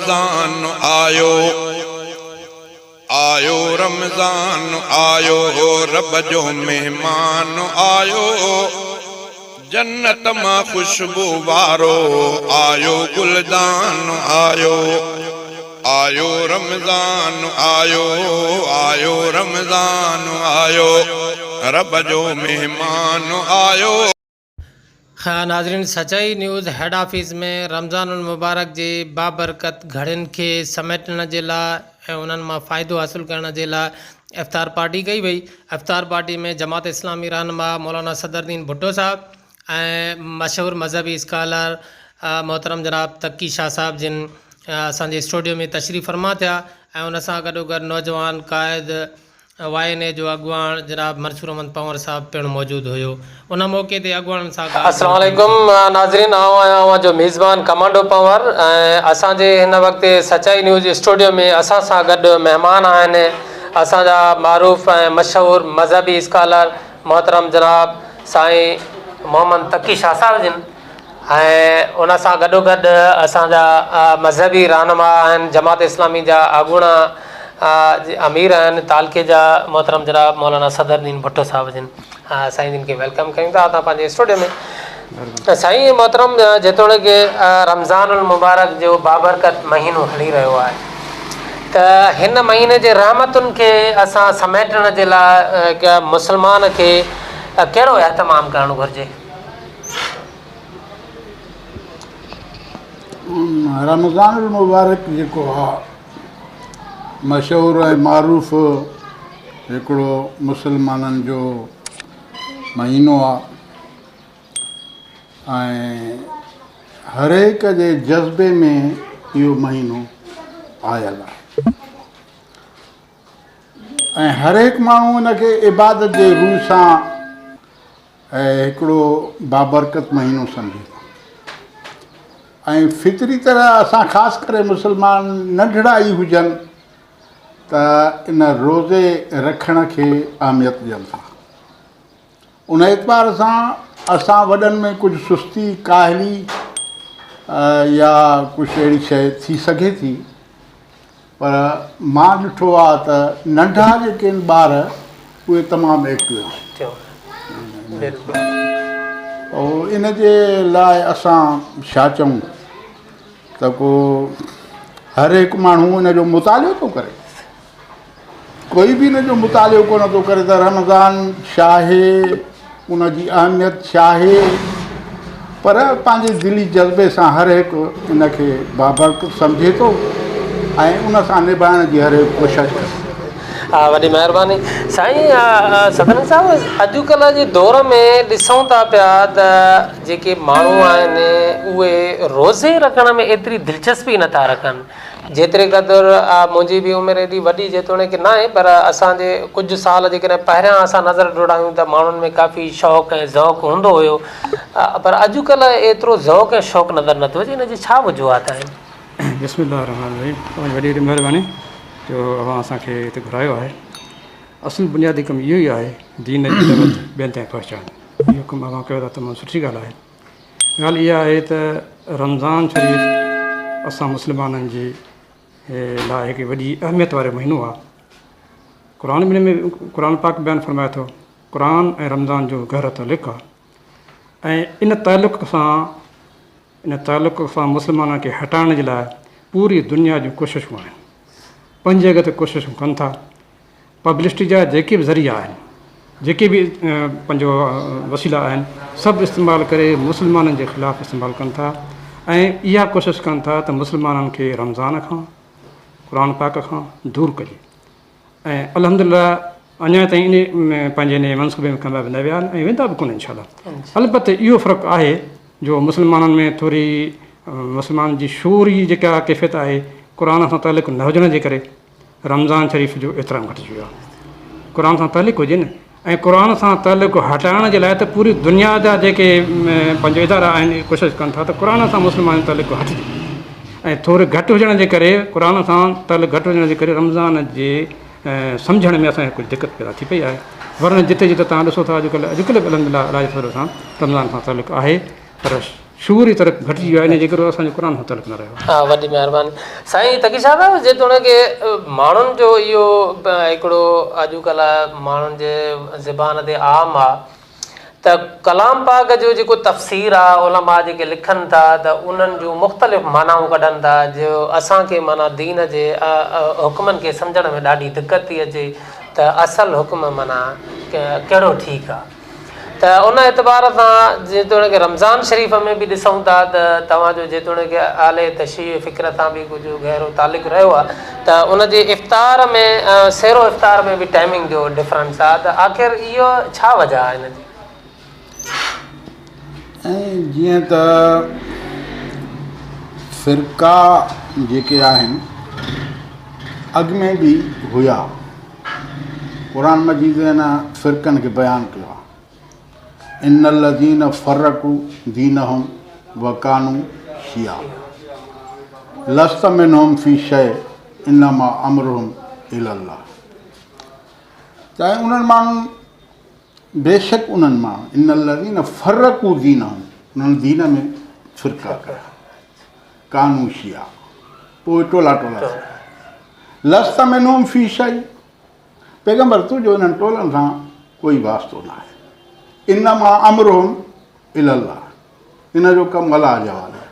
رمضان آيو، آيو رمضان آيو، رب جو مهمان آيو، جنت مان خوشبو وارو آيو گلدان آيو، آيو رمضان آيو، آيو رمضان آيو، رب جو مهمان آيو. ناظرين سچائي نيوز هيڊ آفيس ۾ رمضان المبارڪ جي بابرڪت گهڙين کي سميٽڻ جي لاء ۽ انهن مان فائدو حاصل ڪرڻ جي لاء افطار پارٽي ڪئي وئي افطار پارٽي ۾ جماعت اسلامي رهنما مولانا صدر الدين ڀٽو صاحب ۽ مشهور مذهبي اسڪالر محترم جناب تقي شاهه صاحب جن اسان جي اسٽوڊيو ۾ تشريف فرما ٿيا ۽ ان سان گڏوگڏ نوجوان قائد واء اين اي جو اڳواڻ جناب منصور احمد پنهور صاحب پڻ موجود هيو ان موقعي تي اڳواڻن سان ڳالهه السلام ٻولهه ڪئي عليڪم وئي. ناظرين آئون آهيان اوهان جو ميزبان ڪمانڊو پنهور ۽ اسان جي هن وقت سچائي نيوز اسٽوڊيو ۾ اسان سان گڏ مهمان آهن اسان جا معروف ۽ مشهور مذهبي اسڪالر محترم جناب سائين محمد تقي شاهه صاحب جن ۽ ان سان گڏوگڏ اسان جا مذهبي رهنما آهن جماعت اسلامي جا اڳوڻا امير آهن تعلقي جا محترم جناب مولانا صدر الدين ڀٽو صاحب جن سائين جن کي welcome ڪيون ٿا اسان پنهنجي اسٽوڊيو ۾ سائين محترم جيتوڻيڪ رمضان المبارڪ جو بابرڪت مهينو هلي رهيو آهي ته هن مهيني جي رحمتن کي اسان سميٽڻ جي لاء مسلمان کي ڪهڙو اهتمام ڪرڻ گهرجي؟ رمضان المبارڪ جيڪو آ مشهور ۽ معروف هڪڙو مسلمانن جو مهينو آ ۽ هر هڪ جي جذبي ۾ اهو مهينو آيل آهي ۽ هر هڪ ماڻهو ان کي عبادت جي روح سان ۽ هڪڙو بابرڪت مهينو سمجهي ٿو ۽ فطري طرح اسان خاص ڪري مسلمان ننڍڙا ئي هجن ته ان روزي رکڻ کي اهميت ڏين ٿا ان اعتبار سان اسان وڏن ۾ ڪجهه سستي ڪاهلي يا ڪجهه اهڙي شيء ٿي سگهي ٿي پر مان ڏٺو آ ته ننڍا جيڪي آهن ٻار اهي تمام ايڪٽو آهن. ان جي لاء اسان ڇا چئون ته ڪو هر هڪ ماڻهو ان جو مطالعو ٿو ڪري. ڪوئي به ان جو مطالعو ڪونه ٿو ڪري ته رمضان ڇا آهي، ان جي اهميت ڇا آهي، پر پنهنجي دلي جذبي سان هر هڪ ان کي بابرڪت سمجهي ٿو ۽ ان سان نڀائڻ جي هر هڪ ڪوشش ڪري ٿو. وڏي مهرباني سائين صدرن صاحب اڄڪلهه جي دور ۾ ڏسون ٿا پيا ته جيڪي ماڻهو آهن اهي روزي رکڻ ۾ ايتري دلچسپي نٿا رکن جيتري قدر منهنجي به عمر ايڏي وڏي جيتوڻيڪ ناهي پر اسان جي ڪجهه سال جيڪڏهن پهريان اسان نظر ڊوڙايون ته ماڻهن ۾ ڪافي شوق ۽ ذوق هوندو هيو پر اڄڪلهه ايترو ذوق ۽ شوق نظر نٿو اچي ان جي ڇا وجوهات آهن؟ بسم الله الرحمٰن الرحيم اوهان جي وڏي وڏي مهرباني جو اوهان اسان کي هتي گهرايو آهي اصل بنيادي ڪم اهو ئي آهي دين جي دعوت ٻين تائين پهچائڻ اهو ڪم اوهان ڪيو ٿا تمام سٺي ڳالهه آهي ڳالهه اها آهي ته رمضان شريف اسان مسلمانن جي لاء هڪ وڏي اهميت وارو مهينو آهي. قرآن ۾ قرآن پاڪ بيان فرمائي ٿو قرآن ۽ رمضان جو گهرو تعلق آهي ۽ ان تعلق سان ان تعلق سان مسلمانن کي هٽائڻ جي لاء پوري دنيا جون ڪوششون آهن پنهنجي جڳهه تي ڪوششون ڪن ٿا پبلسٽي جا جيڪي به ذريعا آهن، جيڪي به پنهنجو وسيلا آهن، سڀ استعمال ڪري مسلمانن جي خلاف استعمال ڪن ٿا ۽ اها ڪوشش ڪن ٿا ته مسلمانن کي رمضان کان، قرآن پاڪ کان دور ڪجي ۽ الحمد لله اڃا تائين ان پنهنجي ان منصوبي ۾ ڪامياب نه ويا آهن ۽ ويندا به ڪونه انشاء الله. البته اهو فرق آهي جو مسلمانن ۾ ٿوري مسلمانن جي شعوري جيڪا ڪيفيت آهي قرآن سان تعلق نه هجڻ جي ڪري رمضان شريف جو احترام گهٽجي ويو آهي. قرآن سان تعلق هجي نه ۽ قرآن سان تعلق هٽائڻ جي لاء ته پوري دنيا جا جيڪي پنهنجو ادارا آهن اهي ڪوشش ڪن ٿا ته قرآن سان مسلمانن جو تعلق هٽجي ۽ ٿوري گهٽ هجڻ جي ڪري قرآن سان تعلق گهٽ هجڻ جي ڪري رمضان جي سمجهڻ ۾ اسان کي ڪجهه دقت پيدا ٿي پئي آهي ورنه جتي جتي توهان ڏسو ٿا اڄڪلهه اڄڪلهه به الحمد لله الله جي فضل سان رمضان سان تعلق آهي پر. شعوري طرح گهٽجي ويو آهي ان جي ڪري اسان جو قرآن سان تعلق نه رهيو آهي. ها وڏي مهرباني سائين تقي صاحب جيتوڻيڪ ماڻهن جو اهو هڪڙو اڄڪلهه ماڻهن جي زبان تي عام آ ته ڪلام پاڪ جو جيڪو تفسير آ علماء جيڪي لکن ٿا ته انهن جون مختلف معنائون ڪڍن ٿا جو اسان کي معنيٰ دين جي حڪمن کي سمجهڻ ۾ ڏاڍي دقت ٿي اچي ته اصل حڪم معنيٰ ڪهڙو ٺيڪ آ ته ان اعتبار سان جيتوڻيڪ رمضان شريف ۾ به ڏسون ٿا ته توهان جو جيتوڻيڪ اهل تشيع فڪر سان به ڪجهه گهرو تعلق رهيو آهي ته ان جي افطار ۾ سيرو افطار ۾ به ٽائمنگ جو ڊفرنس آهي ته آخر اهو ڇا وجه آهي ان جي؟ ۽ جيئن ته فرقا جيڪي آهن اڳ ۾ به هيا. قرآن مجيد ان فرقن کي بيان ڪيو آهي ان الذين فرقوا دينهم وڪانوا شيعا لست منهم في شيء انما امرهم الى الله ته انهن ماڻهن بيشڪ انهن ماڻهن ان الذين فرقوا دينهم انهن دين ۾ فرقا ڪيا ڪانو شيعا پوء ٽولا ٽولا ٿي ويا. لست منهم في شيء پيغمبر تنهنجو انهن ٽولن سان ڪوئي واسطو نه آهي. انما امرهم الي الله ان جو ڪم الله جي حوالي آهي.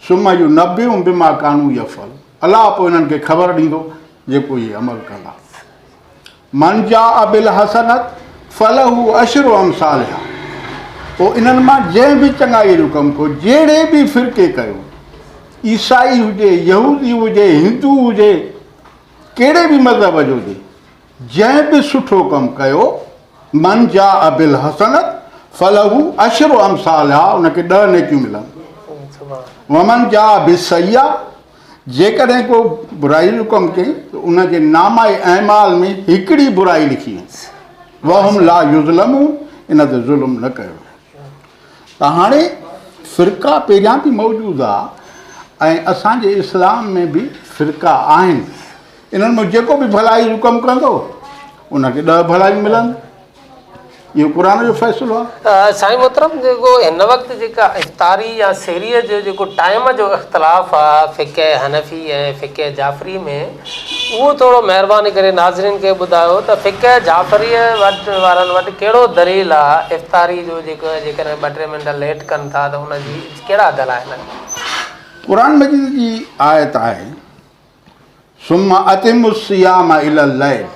ثم ينبئهم بما ڪانوا يفعلون الله پوء انهن کي خبر ڏيندو جيڪو اهي عمل ڪندا. من جاء بالحسنة فله عشر امثالها پوء انهن مان جنهن به چڱائيء جو ڪم ڪيو، جهڙي به فرقي ڪيو، عيسائي هجي، يهودي هجي، هندو هجي، ڪهڙي به مذهب جو هجي، جنهن به سٺو ڪم ڪيو، من جاء بالحسنة فله عشر امثالها ان کي ڏهه نيڪيون ملنديون. ومن جاء بالسيئة جيڪڏهن ڪو برائي جو ڪم ڪيائين ته ان جي نامه اعمال ۾ هڪڙي برائي لکي ويندي. وهم لا يظلمون ان تي ظلم نه ڪيو ويندو. ته هاڻي فرقا پهريان به موجود آ ۽ اسان جي اسلام ۾ به فرقا آهن. انهن مان جيڪو به ڀلائي جو ڪم ڪندو ان کي ڏهه ڀلايون ملنديون. اهو قرآن جو فيصلو آهي. سائين محترم جيڪو هن وقت جيڪا افطاري يا سحريء جو جيڪو ٽائيم جو اختلاف آ فقه حنفي ۽ فقه جعفري ۾ اهو ٿورو مهرباني ڪري ناظرين کي ٻڌايو ته فقه جعفريء وٽ وارن وٽ ڪهڙو دليل آ افطاري جو جيڪو جيڪڏهن ٻه ٽي منٽ ليٽ ڪن ٿا ته ان جي ڪهڙا دلائل آهن. قرآن مجيد جي آيت آهي ثم اتموا الصيام الي الليل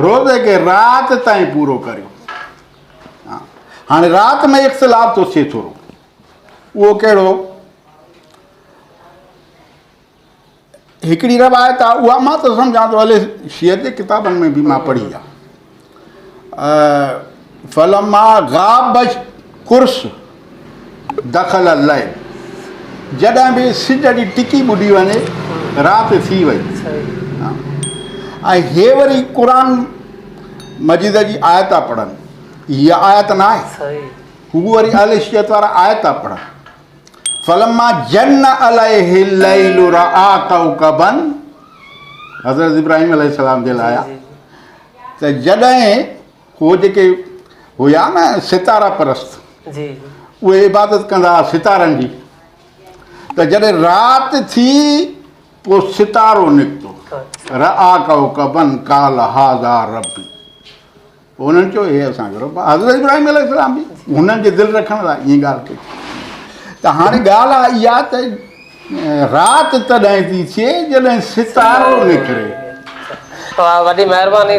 روزي کي رات تائين پورو ڪريو. هاڻي رات ۾ اختلاف ٿو ٿئي ٿورو اهو ڪهڙو هڪڙي روايت آهي اها مان ته سمجهان ٿو هلي شيعت جي ڪتابن ۾ به مان پڙهي آهي فلما غاب قرص دخل الليل جڏهن به سج جي ٽڪي ٻڏي وڃي رات ٿي وئي ۽ هي وري قرآن مجيد جي آيت ٿا پڙهن هيء آيت نه آهي هو وري اهل شيعت وارا آيت ٿا پڙهن فلما جن عليه الليل رآ ڪوڪبا حضرت ابراهيم عليه السلام جي لاء ته جڏهن هو جيڪي هيا نه ستارا پرست اهي عبادت ڪندا هئا ستارن جي ته جڏهن رات ٿي پوء ستارو نڪتو رآ ڪوڪبا قال هذا ربي پوء انهن چيو هي اسان جو رب آهي حضرت ابراهيم عليه السلام به هنن جي دل رکڻ لاء ائين ڳالهه ڪئي ته هاڻي ڳالهه آهي اها ته رات تڏهن ٿي ٿئي جڏهن ستارو نڪري. وڏي مهرباني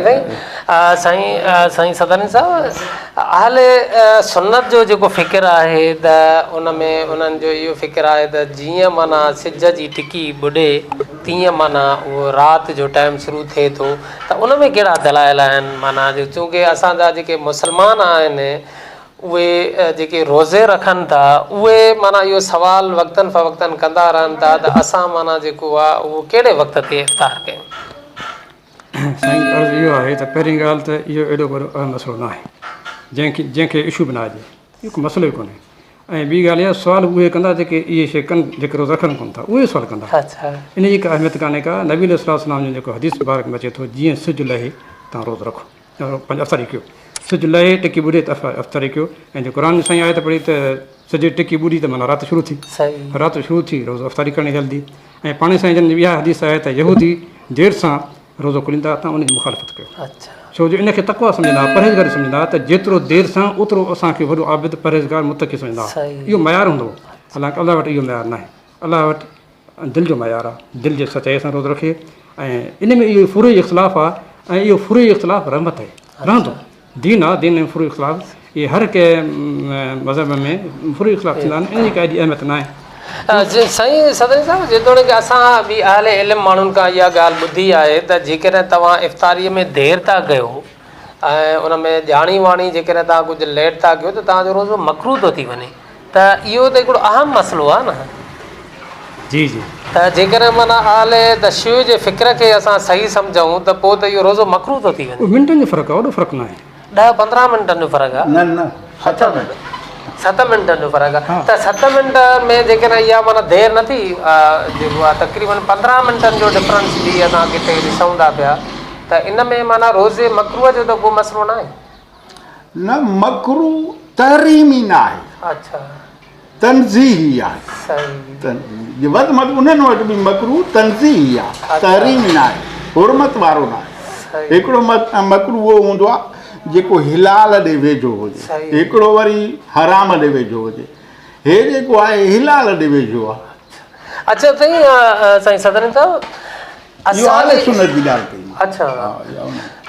سائين سائين سائين صدرين صاحب اهل سنت جو جيڪو فڪر آهي ته ان ۾ انهن جو اهو فڪر آهي ته جيئن معنيٰ سج جي ٽڪي ٻڏي تيئن معنيٰ اهو رات جو ٽائيم شروع ٿئي ٿو ته ان ۾ ڪهڙا دلائل آهن معنيٰ چونڪه اسان جا جيڪي مسلمان آهن اهي جيڪي روزي رکن ٿا اهي معنيٰ اهو سوال وقتن فوقتن ڪندا رهن ٿا ته اسان معنيٰ جيڪو آهي اهو ڪهڙي وقت تي افطار ڪيون. سائين عرض اهو آهي ته پهرين ڳالهه ته اهو ايڏو وڏو اهم مسئلو ناهي جنهن کي جنهن کي اشو بنائجي اهو ڪو مسئلو ئي ڪونهي ۽ ٻي ڳالهه اها سوال اهي ڪندا جيڪي اهي شيء ڪن جيڪي روزا رکن ڪونه ٿا اهي سوال ڪندا ان جي ڪا اهميت ڪانهي ڪا نبي عليه الصلوة والسلام جو جيڪو حديث مبارڪ ۾ اچي ٿو جيئن سج لهي تان روز رکو پنهنجو افطاري ڪيو. سج لهي ٽڪي ٻڏي ته افطاري ڪيو ۽ جي قرآن ۾ سائين آيت پڙهي ته سج ٽڪي ٻڏي ته معنيٰ رات شروع ٿي. رات شروع ٿي روزو افطاري ڪرڻي جلدي ۽ پاڻي سائين جن جي اها حديث آهي ته يهودي دير سان روزو کوليندا تان ان جي مخالفت ڪيو ڇو جو ان کي تقويٰ سمجهندا هئا پرهيزگاري سمجهندا هئا ته جيترو دير سان اوترو اسان کي وڏو عابد پرهيزگار متقي سمجهندا هئا اهو معيار هوندو هو حالانڪه الله وٽ اهو معيار ناهي الله وٽ دل جو معيار آهي دل جي سچائي سان روزو رکي ۽ ان ۾ اهو فروعي اختلاف آهي ۽ اهو فروعي اختلاف رحمت آهي رهندو دين آ دين ۾ فروعي اختلاف اهي هر ڪنهن مذهب ۾ فروعي اختلاف ٿيندا آهن ان جي ڪا ايڏي اهميت ناهي. سائين صدري صاحب جيتوڻيڪ اسان به اهل علم ماڻهن کان اها ڳالهه ٻڌي آهي ته جيڪڏهن توهان افطاري ۾ دير ٿا ڪيو ۽ ان ۾ ڄاڻي واڻي جيڪڏهن توهان ڪجهه ليٽ ٿا ڪيو ته توهان جو روزو مڪروه ٿو ٿي وڃي ته اهو ته هڪڙو اهم مسئلو آهي نه. جي جي. ته جيڪڏهن معنيٰ اهل تشيع جي فڪر کي اسان صحيح سمجهون ته پوء ته اهو روزو مڪروه ٿو ٿي وڃي. اهو منٽن جو فرق آهي وڏو فرق ناهي. ڏهه 15 منٽن جو فرق آهي. نه نه 7 منٽ. 7 منٽن جو فرق آهي ته 7 منٽ ۾ جيڪڏهن اها معنيٰ دير نه ٿي جيڪو آهي تقريبن 15 منٽن جو ڊفرنس به اسان ڪٿي ڏسون ٿا پيا ته ان ۾ معنيٰ روزي مڪروه جو ته ڪو مسئلو ناهي. نه مڪروه تحريمي نه آهي. اڇا. تنزيهي آهي. صحيح. جي وڌ مت انهن وٽ به مڪروه تنزيهي آهي تحريمي نه آهي حرمت وارو نه آهي. هڪڙو مڪروه اهو هوندو آهي جيڪو حلال ڏي ويجهو هجي هڪڙو وري حرام ڏي ويجهو هجي هي جيڪو آهي حلال ڏي ويجهو آهي. اڇا سائين سائين صدرين صاحب اهو اهل سنت جي ڳالهه ڪئي مان. اڇا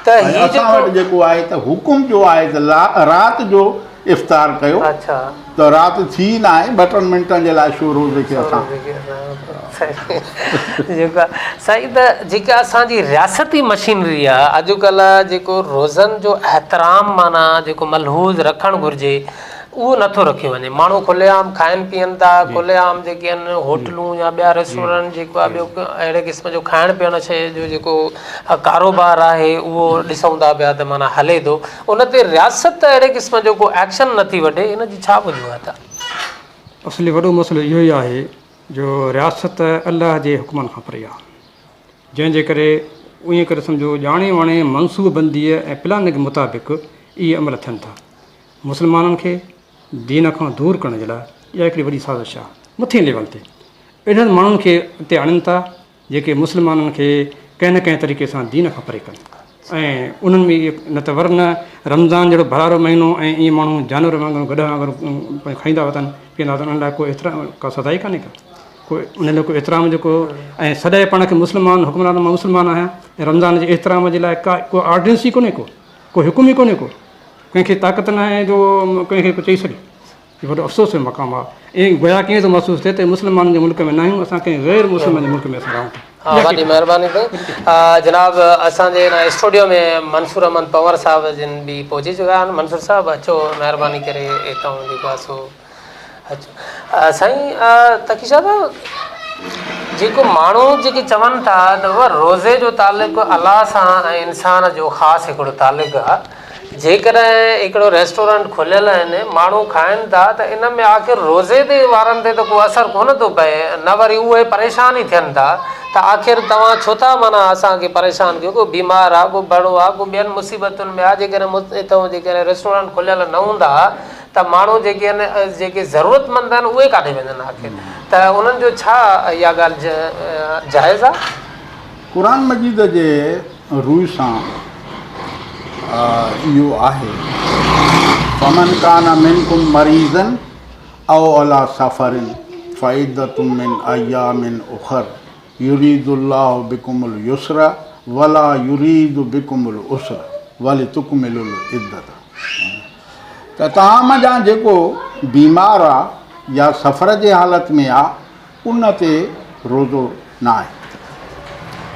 ته هي اسان وٽ جيڪو آهي ته حڪم جو آهي ته رات جو افطار ڪيو اڇا ته رات ٿي نه آهي ٻه ٽن منٽن جي لاء شو روزي کي اسان جيڪا سائين ته جيڪا اسان جي رياستي مشينري آهي اڄڪلهه جيڪو روزن جو احترام معنيٰ جيڪو ملحوظ رکڻ گهرجي اهو نه ٿو رکيو وڃي ماڻهو کلي عام کائن پيئن ٿا کلي عام جيڪي آهن هوٽلون يا ٻيا ريسٽورنٽ جيڪو آهي ٻيو اهڙي قسم جو کائڻ پيئڻ شيء جو جيڪو ڪاروبار آهي اهو ڏسون ٿا پيا ته معنيٰ هلي ٿو ان تي رياست اهڙي قسم جو ڪو ايڪشن نه ٿي وٺي ان جي ڇا وجوهات آهي؟ اصلي وڏو مسئلو اهو ئي آهي جو رياست الله جي حڪمن کان پري آهي جنهن جي ڪري ائين ڪري سمجهو ڄاڻي واڻي منصوبه بنديء ۽ پلاننگ مطابق اهي عمل ٿين ٿا مسلمانن کي دين کان دور ڪرڻ جي لاء اها هڪڙي وڏي سازش آهي مٿين ليول تي اهڙن ماڻهن کي اتي آڻين ٿا جيڪي مسلمانن کي ڪنهن نه ڪنهن طريقي سان دين کان پري ڪن ۽ انهن ۾ نه ته ورنه رمضان جهڙو ڀلارو مهينو ۽ ائين ماڻهو جانور وانگر گڏهه وانگر کائيندا وتن پيئندا وتن انهن لاء ڪو احترام ڪا سزا ئي ڪانهي ڪا ڪو انهن لاء ڪو احترام جو ڪو ۽ سڏائي پاڻ کي مسلمان حڪمران مان مسلمان آهيان ۽ رمضان جي احترام جي لاء ڪا ڪو آرڊينس ئي ڪونهي ڪو ڪو حڪم ئي ڪونهي ڪو ڪنهن کي طاقت ناهي جو ڪنهن کي ڪجهه چئي سگهي. هي وڏو افسوس جو مقام آهي. ائين گويا ڪيئن ٿو محسوس ٿئي ته مسلمانن جي ملڪ ۾ ناهيون اسان ڪنهن غير مسلمن جي ملڪ ۾ اسان رهون ٿا. وڏي مهرباني سائين. جناب اسان جي هن اسٽوڊيو ۾ منصور احمد پنهور صاحب جن به پهچي چڪا آهن. منصور صاحب اچو مهرباني ڪري هتان جيڪو آهي سو اچو. سائين تقي شاهه صاحب جيڪو ماڻهو جيڪي چون ٿا ته بابا روزي جو تعلق الله سان ۽ انسان جو خاص هڪڙو تعلق آهي جيڪڏهن هڪڙو ريسٽورنٽ کليل آهن ماڻهو کائن ٿا ته ان ۾ آخر روزي تي وارن تي ته ڪو اثر ڪونه ٿو پئي نه وري اهي پريشان ئي ٿين ٿا ته آخر توهان ڇو ٿا معنيٰ اسان کي پريشان ڪيو ڪو بيمار آهي ڪو ڀڙو آهي ڪو ٻين مصيبتن ۾ آهي جيڪڏهن هتان جيڪڏهن ريسٽورنٽ کليل نه هوندا ته ماڻهو جيڪي آهن جيڪي ضرورتمند آهن اهي ڪاڏي وڃن آخر ته انهن جو ڇا اها ڳالهه جائز آهي؟ قرآن مجيد جي روء سان اهو آهي فمن ڪان منڪم مريضا او علي سفر فعدة من ايام اخر يريد الله بڪم اليسر ولا يريد بڪم العسر ولتڪملوا العدة ته توهان منجهان جيڪو بيمار آ يا سفر جي حالت ۾ آ ان تي روزو نه آهي.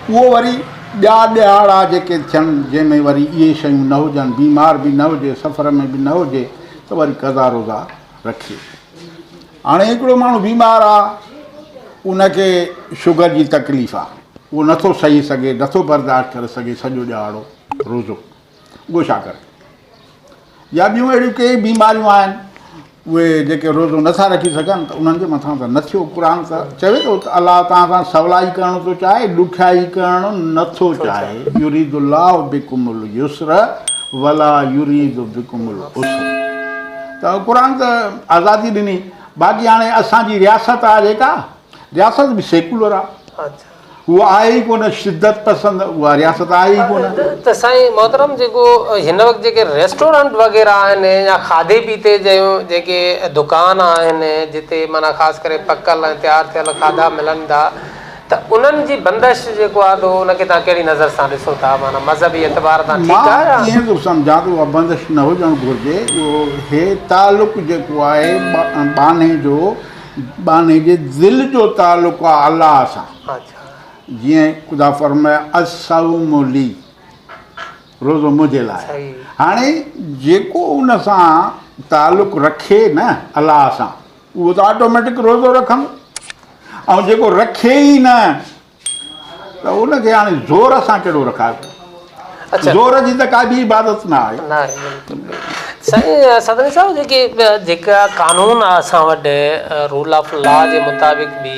اهو وري ٻيا ڏهاڙا جيڪي ٿين جنهن ۾ وري اهي شيون نه هجن، بيمار به نه هجي، سفر ۾ به نه هجي ته وري قضا روزا رکي. هاڻي هڪڙو ماڻهو بيمار آ ان کي شگر جي تڪليف آ اهو نٿو سهي سگهي، نٿو برداشت ڪري سگهي سڄو ڏهاڙو روزو. اهو ڇا ڪري؟ يا ٻيون اهڙيون ڪيئي بيماريون آهن اهي جيڪي روزو نٿا رکي سگهن ته انهن جي مٿان ته نه ٿيو قرآن ته چوي ٿو ته الله توهان سان سولائي ڪرڻ ٿو چاهي ڏکيائي ڪرڻ نٿو چاهي يريد الله بڪم اليسر ولا يريد بڪم العسر ته قرآن ته آزادي ڏني باقي هاڻي اسان جي رياست آهي جيڪا رياست به سيڪولر آهي هو آهي ئي ڪونه شدت پسند اها رياست آهي ئي ڪونه. ته سائين محترم جيڪو هن وقت جيڪي ريسٽورنٽ وغيره آهن يا کاڌي پيتي جون جيڪي دڪان آهن جتي معنيٰ خاص ڪري پڪل ۽ تيار ٿيل کاڌا ملن ٿا ته انهن جي بندش جيڪو آهي ته ان کي توهان ڪهڙي نظر سان ڏسو ٿا معنيٰ مذهبي اعتبار تان ٺيڪ آهي مان ائين ٿو سمجهان ته اها بندش نه هجڻ گهرجي اهو هي تعلق جيڪو آهي ٻانهي جو ٻانهي جي دل جو تعلق آهي الله سان جيئن خدا فرمايو الصوم لي روزو منهنجي لاء هاڻي جيڪو ان سان تعلق رکي نه الله سان اهو ته آٽوميٽڪ روزو رکندو ۽ جيڪو رکي ئي نه ته ان کي هاڻي زور سان ڪهڙو رکائبو زور جي ته ڪا به عبادت نه آهي. نه آهي بلڪل سائين صدري صاحب جيڪي جيڪا قانون آهي اسان وٽ رول آف لا جي مطابق به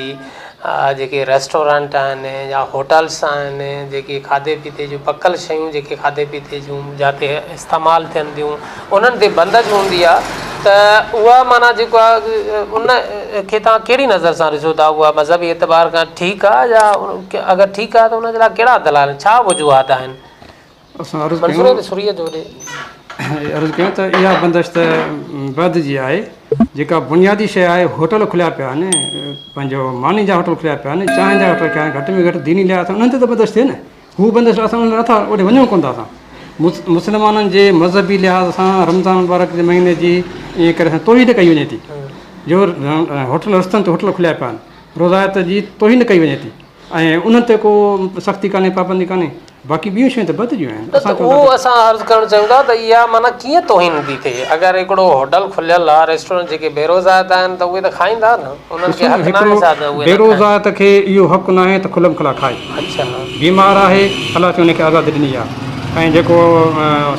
جيڪي ريسٽورنٽ آهن يا هوٽلس آهن جيڪي کاڌي پيتي جون پڪل شيون جيڪي کاڌي پيتي جون جاتي استعمال ٿين ٿيون انهن تي بندش هوندي آهي ته اها معنيٰ جيڪو آهي ان کي توهان ڪهڙي نظر سان ڏسو ٿا اها مذهبي اعتبار کان ٺيڪ آهي يا اگر ٺيڪ آهي ته ان جي لاء ڪهڙا دلائل آهن ڇا وجوهات آهن؟ اسان عرض منصور ڪيون سوريء جو ڏي. عرض ڪيون ته اها بندش ته بعد جي آهي جيڪا بنيادي شيء آهي هوٽل کليا پيا آهن پنهنجو ماني جا هوٽل کليا پيا آهن چانهه جا هوٽل کليا آهن گهٽ ۾ گهٽ ديني لحاظ سان انهن تي ته بندش ٿئي نه هو بندش اسان ان نٿا اوڏي وڃون ڪونه ٿا اسان مسلمانن جي مذهبي لحاظ سان رمضان مبارڪ جي مهيني جي ائين ڪري اسان توهين ڪئي وڃي ٿي جو هوٽل رستن تي هوٽل کليا پيا آهن روزائت جي توهين ڪئي وڃي ٿي ۽ انهن تي ڪو سختي ڪانهي پابندي ڪانهي باقي ٻيون شيون ته بد جون آهن نه ته اهو اسان عرض ڪرڻ چاهيون ٿا ته اها معنيٰ ڪيئن توهين ٿي ٿئي اگر هڪڙو هوٽل کليل آهي ريسٽورنٽ جيڪي بيروزائت آهن ته اهي ته کائيندا نه انهن کي حق ناهي ڇا ته اهي نه کائين. بيروزائت کي اهو حق ناهي ته کلم کلا کائي. بيمار آهي الله سائين ان کي آزادي ڏني آهي ۽ جيڪو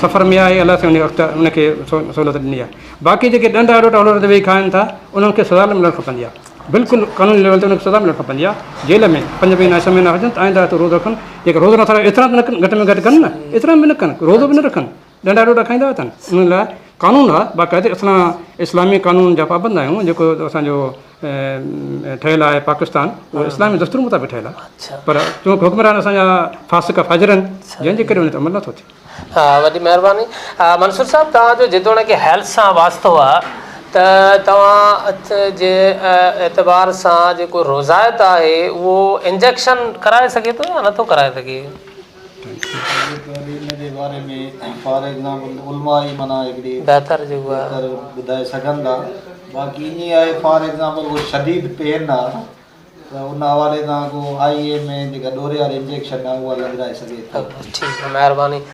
سفر ۾ آهي الله سائين ان کي سهولت ڏني آهي باقي جيڪي ڏنڊ اڙوٽا هوٽلن تي ويهي کائن ٿا انهن کي سزا ملڻ کپندي آهي بلڪل قانوني ليول تي انهن کي سزا ملڻ کپندي آهي جيل ۾ پنج مهينا ڇهه مهينا هجن ته آئنده روزو رکن جيڪي روزو نٿا رکن ايترا ته نه ڪن گهٽ ۾ گهٽ ڪن نه ايترا به نه ڪن روزو به نه رکن ڏنڊا ڏوڏا کائيندا وتن انهن لاء قانون آهي باقاعدي اسان اسلامي قانون جا پابند آهيون جيڪو اسان جو ٺهيل آهي پاڪستان اهو اسلامي دستور مطابق ٺهيل آهي پر چونڪه حڪمران اسان جا فاسق فاجر آهن جنهن جي ڪري ان تي عمل نٿو ٿئي. ها وڏي مهرباني منصور صاحب توهان جو جيتوڻيڪ هيلٿ سان واسطو آهي ته توهان جي اعتبار سان جيڪو روزائت آهي اهو انجيڪشن ڪرائي سگهي ٿو يا نٿو ڪرائي سگهي؟ ان جي باري ۾ فار ايگزامپل علماء ئي معنيٰ هڪڙي بهتر جيڪو آهي بهتر ٻڌائي سگهن ٿا باقي ائين آهي فار ايگزامپل ڪو شديد پين آ ته ان حوالي سان ڪو آئي ايم ۾ جيڪا ڏوري واري انجيڪشن آ اها لڳرائي سگهي ٿو. ٺيڪ آ مهرباني.